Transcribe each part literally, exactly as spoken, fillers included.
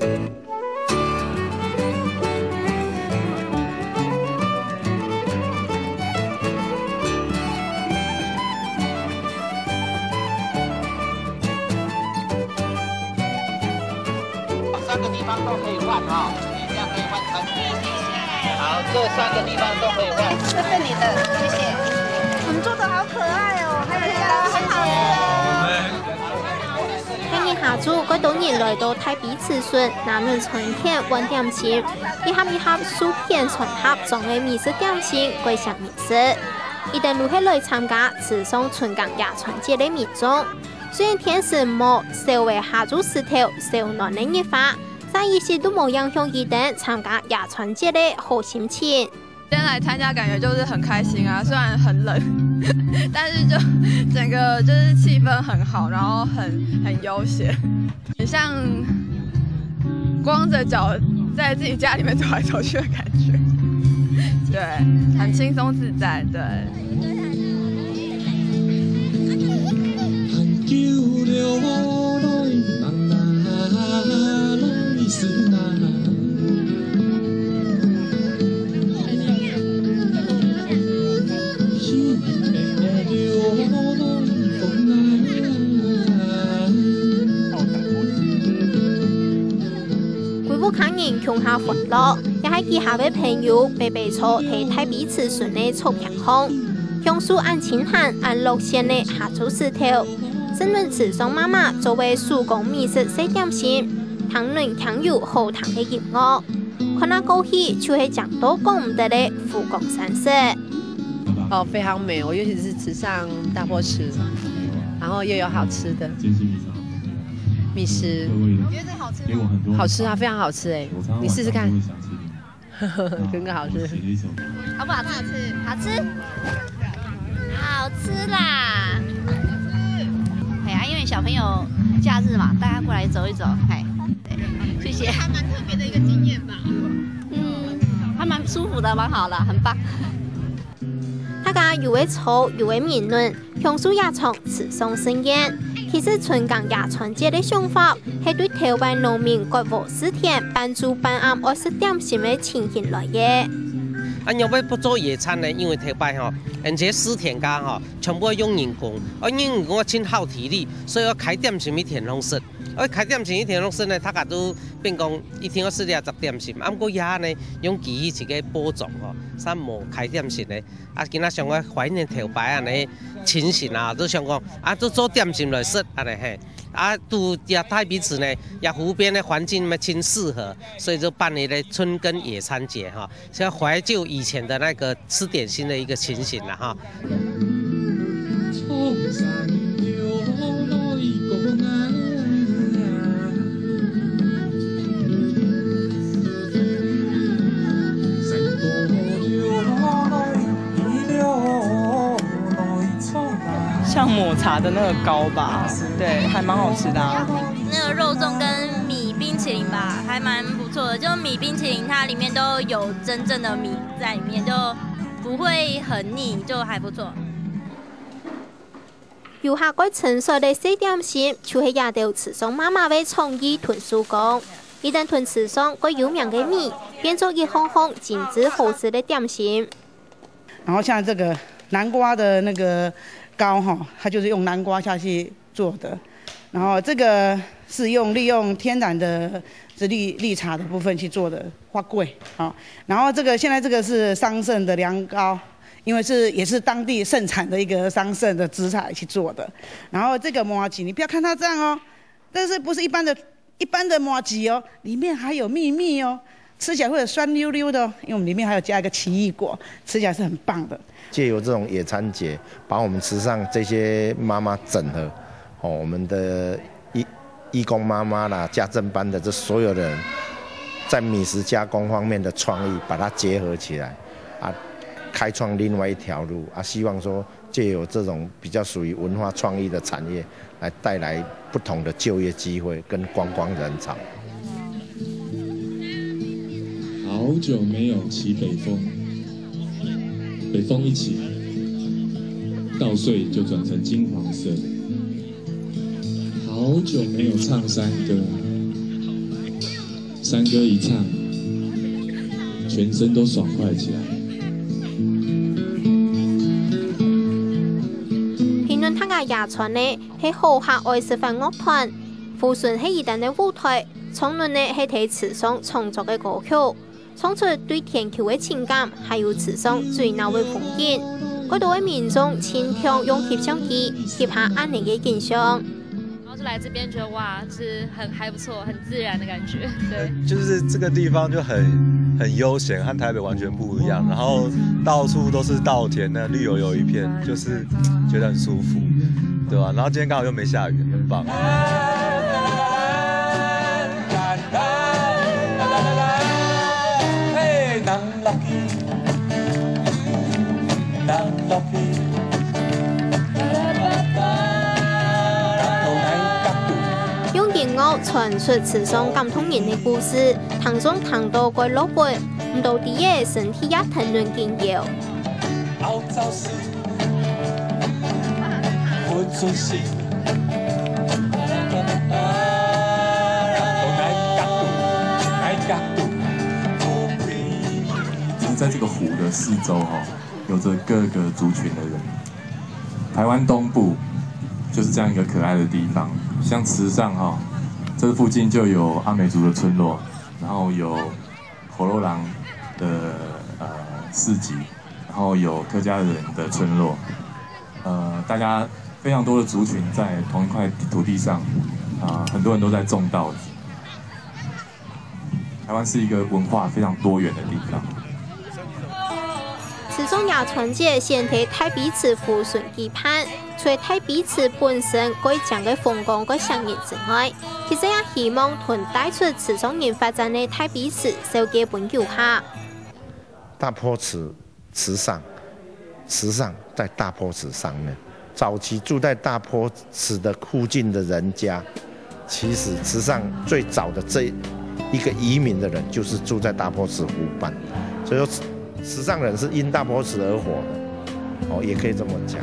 三个地方都可以换啊，一样可以换成。好，这三个地方都可以换。这是你的，谢谢。你做的好可爱哦，还有一个很好吃哦。今日下晝，蓋多人來到大埤慈順，拿等餐券換點心，一盒一盒手編餐盒裝个美食點心，蓋想念食。一等都係來參加池上春江野餐節个民眾。雖然天時無，燒个下晝時頭燒暖个熱化，但一息都無影響佢等參加野餐節个好心情。今天来参加，感觉就是很开心啊，虽然很冷，但是就整个就是气氛很好，然后很很悠闲，很像光着脚在自己家里面走来走去的感觉，对，很轻松自在，对。歸屋下人共下歡樂，也係幾下位朋友白白坐在大埤池順个草坪項，享受恁清閒、恁樂善个下晝時頭。食等池上媽媽做个手工美食細點心，聽等輕柔好聽个音樂，看啊過去就係靚到講毋得个湖光山色。哦，非常美哦，尤其是池上大坡池，然后又有好吃的美食。觉得好吃吗？好吃啊，非常好吃哎，你试试看。真的好吃。好不好吃？好吃，好吃，好吃啦！哎呀，因为小朋友假日嘛，带他过来走一走，哎，谢谢。还蛮特别的一个经验吧？嗯，还蛮舒服的，蛮好的，很棒。大家有个坐，有个眠，享受這場池上盛宴。其實春江野餐節个想法，係對頭擺農民割禾蒔田半晝半暗愛食點心个情形來个。啊，仰會不做野餐呢？因為頭擺吼，𠊎等這蒔田家吼，全部愛用人工，啊，用人工啊，真耗體力，所以愛開點心去田項食。愛開點心去田項食呢，大家都變講一定愛食這隻點心。啊，毋過這下呢，用機器自家播種吼，煞無開點心呢。 啊，今仔想愛懷念頭擺恁呢情形啊，都想講啊，都做點心來食恁呢嘿。啊，都這大埤池呢，這湖邊个環境嘛真適合，所以就辦了一個春耕野餐節哈，是要懷舊以前的那個吃點心的一個情形了哈。 像抹茶的那个糕吧，对，还蛮好吃的啊。那个肉粽跟米冰淇淋吧，还蛮不错的。就米冰淇淋，它里面都有真正的米在里面，就不会很腻，就还不错。 遊客蓋親切个細點心，就係這兜池上媽媽个創意同手工。佢等同池上蓋有名个米，變做一項項精緻好食个點心。然后像这个南瓜的那个糕哈，它就是用南瓜下去做的。然后这个是用，利用天然的这绿，绿茶的部分去做的花桂，好。然后这个，现在这个是桑葚的凉糕，因为是，也是当地盛产的一个桑葚的植材去做的。然后这个麻糬，你不要看它这样哦，但是不是一般的，一般的麻糬哦，里面还有秘密哦，吃起来会有酸溜溜的哦，因为我们里面还有加一个奇异果，吃起来是很棒的。借由这种野餐节，把我们池上这些妈妈整合，哦，我们的义，义工妈妈啦、家政班的这所有的人，在米食加工方面的创意，把它结合起来，啊，开创另外一条路，啊，希望说借由这种比较属于文化创意的产业，来带来不同的就业机会跟观光人潮。好久没有骑北风，北风一起，稻穗就转成金黄色。好久没有唱山歌，三歌一唱，全身都爽快起来。評論客家野餐呢，係好客愛食飯樂團。湖脣係佢等个舞台，唱論呢係在池上創作个歌曲，唱出對田坵个情感，還有池上最鬧个風景。該兜个民眾盡暢用翕相機翕下恁呢个景象。 然後就來這邊覺得哇，就是很還不錯，很自然的感覺。對，就是這個地方就很很悠閒，和台北完全不一樣。然後到處都是稻田，那綠油油一片，就是覺得很舒服，對吧？然後今天剛好又沒下雨，很棒。用音樂傳出池上感動人个故事，聽眾聽到該落泪，毋多知仔身體也㩻輪緊搖。其實在這個湖的四周哈，有著各個族群的人。台灣東部就是這樣一個可愛的地方，像池上哈，這附近就有阿美族的村落，然後有Kololang的呃市集，然後有客家人的村落，呃，大家非常多的族群在同一塊土地上，啊、很多人都在種稻子。 台灣是一個文化非常多元的地方。池上野餐節先在大埤池湖脣舉辦，除了大埤池本身蓋靚个風光蓋吸引人之外，其實也希望同帶出池上人發展个大埤池紹介分遊客。大坡池池上，池上在大坡池上面。早期住在大坡池的附近的人家，其實池上最早的這一個移民的人就是住在大坡池湖畔，所以說池上人是因大坡池而活的，哦，也可以這麼講。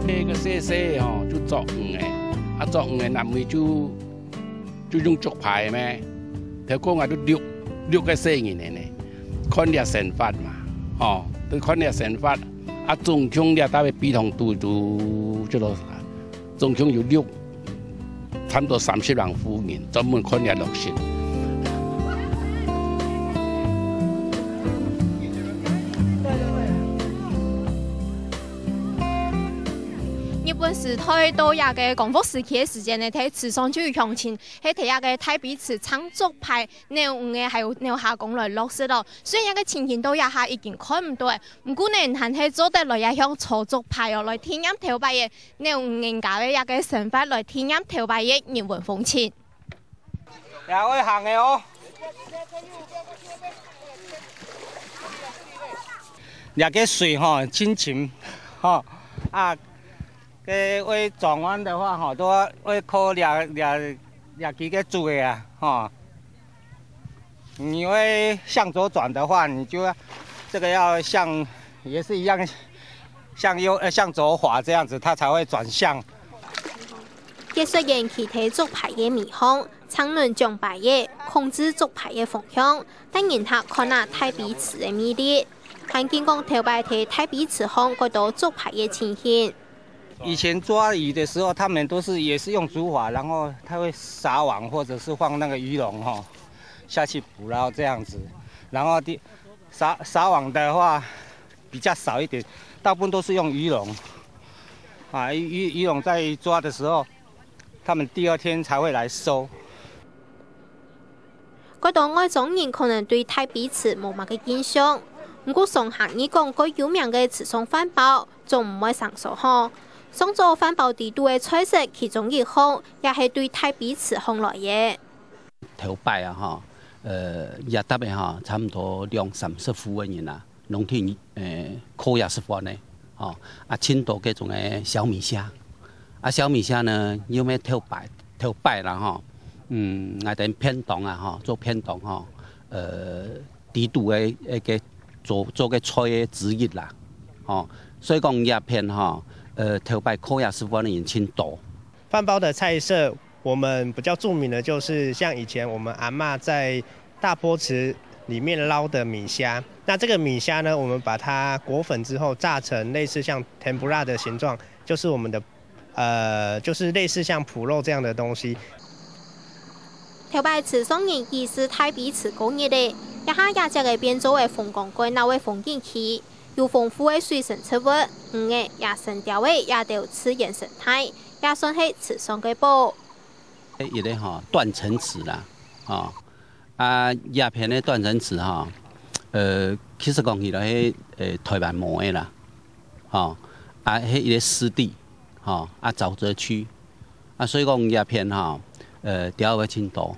細个細細个吼，就捉魚个，啊捉魚个，南尾就就用竹排个咩，頭過啊就六六个細人个呢，看這生活嘛，吼，就看這生活，啊總共這搭个比同度都就多，總共有六。 差毋多三十零戶人專門看這落雪。日本時代到這个光復時期个時間呢，在池上就有鄉親，係在這个大埤池撐竹排、扭魚个，還有扭蝦公來落雪咯。雖然這个情形到這下已經看毋到，毋過呢，還係做得來這項搓竹排哦，來紀念頭擺个 扭魚人家个這个生活來體驗頭擺个人文風情。也會行个哦。這个水吼，真深吼，啊，个會轉彎的話吼，都會靠這這這幾个竹个啊，吼。 你會向左轉的話，你就要這個要向也是一樣，向右呃向左滑這樣子，它才會轉向。解說員企在竹排个尾項，撐輪槳排仔，控制竹排个方向，帶人客看啊大埤池个魅力。還緊講頭擺在大埤池項蓋多竹排个情形。 以前抓魚的時候，他們都是也是用竹筏，然後他會撒網或者是放那個魚籠吼下去捕撈這樣子，然後第撒撒網的話比較少一點，大部分都是用魚籠啊魚魚魚籠在抓的時候，他們第二天才會來收。 蓋多外庄人可能對大埤池無麼个印象，毋過上客人講蓋有名个池上飯包，總毋會生疏吼。上桌飯包底肚个菜色其中一項，也係對大埤池項來个。頭擺啊吼，呃，這搭个吼，差毋多兩三十戶个人啊， 攏定呃靠這食飯呢，吼，啊盡多該種个小米蝦，啊小米蝦呢，因為頭擺頭擺啦吼，嗯，𠊎等便當啊吼，做便當吼，呃，底肚个該个做做个菜个之一啦，吼。所以講這片吼，呃，頭擺靠這食飯个人真多。飯包的菜色，我們比較著名的就是像以前我們阿嬷在大坡池裡面撈的米蝦。那這個米蝦呢，我們把它裹粉之後炸成類似像 tempura 的形狀，就是我們的，呃，就是類似像脯肉這樣的東西。頭擺池上人已是大埤池過日仔，這下也隻个變做个風光蓋鬧个風景區，有豐富个水生植物、魚仔、野生鳥仔，這兜自然生態，也算係池上个寶。一個吼，斷層池啦，吼，啊，這片个斷層池吼，呃，其實講起來，係，呃，台灣無个啦，吼，啊，係一個濕地，吼，啊，沼澤區，啊，所以講這片吼，呃，鳥仔會真多。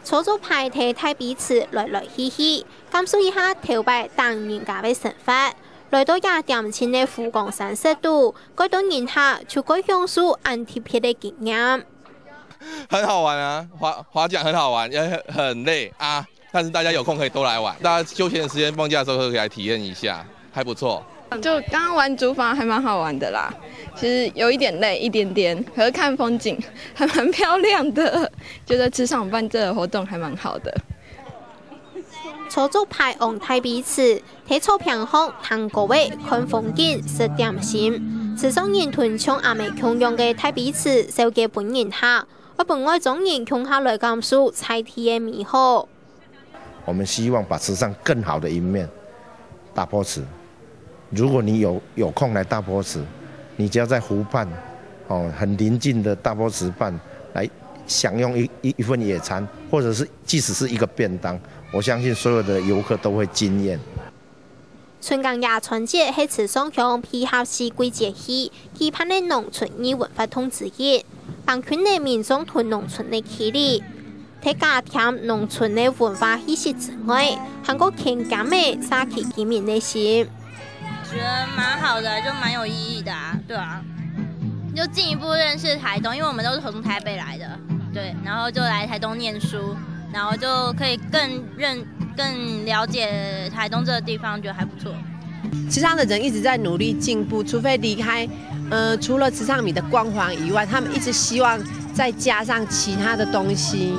坐竹排在大埤池來來去去，感受一下頭擺當人家个生活。來到這恬靜个湖光山色肚，蓋多人客就蓋享受恁特別个經驗。很好玩啊，滑滑槳很好玩，也很很累啊，但是大家有空可以多來玩，大家休闲的時間放假的時候可以來體驗一下，还不错。就刚刚玩竹筏还蛮好玩的啦，其实有一点累一点点，可是看风景还蛮漂亮的，觉得池上办这个活动还蛮好的。坐竹排往大埤池，在草坪項聽歌仔、看風景、食點心。池上人同像阿姆共樣个大埤池紹介分人客，愛分外庄人共下來感受在地个美好。我们希望把池上更好的一面，大坡池。如果你有有空来大坡池，你只要在湖畔，哦，很临近的大坡池畔来享用一一一份野餐，或者是即使是一个便当，我相信所有的游客都会惊艳。春江夜餐節係池上鄉配合四季節氣舉辦个農村義文活動之一，幫助了民眾同農村个距離。在加添農村个文化氣息之外，還過牽感个社區居民个心。觉得蛮好的，就蛮有意义的啊，对啊，就进一步认识台东，因为我们都是从台北来的，对，然后就来台东念书，然后就可以更认、更了解台东这个地方，觉得还不错。池上的人一直在努力进步，除非离开，呃，除了池上米的光环以外，他们一直希望再加上其他的东西，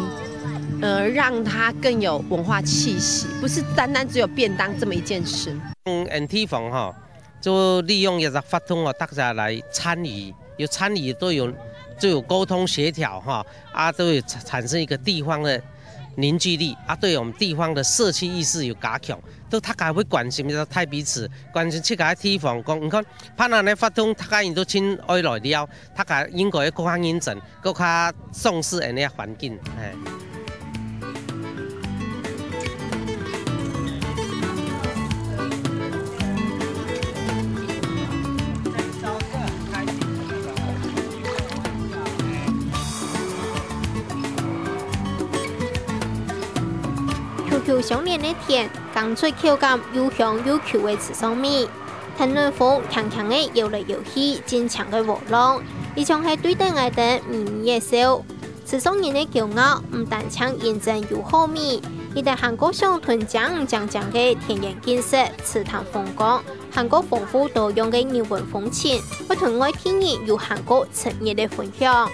呃，让它更有文化气息，不是单单只有便当这么一件事。嗯，地方哈，就利用一个活动哦，大家来参与，有参与都有就有沟通协调哈，啊，都有产产生一个地方的凝聚力啊，对我们地方的社区意识有加强，都大家会关心一下大埤池，关心自家个地方。讲，你看办恁个活动，大家人都真爱来了，大家应该更加认真，更加重视恁个环境，哎。球球相连个田，耕出口感又香又Q个池上米。天暖風輕輕个搖來搖去，真靚个波浪，一像係對等𠊎兜微微个笑。池上人个驕傲，毋單淨認真有好米，佢兜還過想同靚靚靚个天然景色、池塘風光，還過豐富多樣个人文風情，會同外地人有還過親密个分享。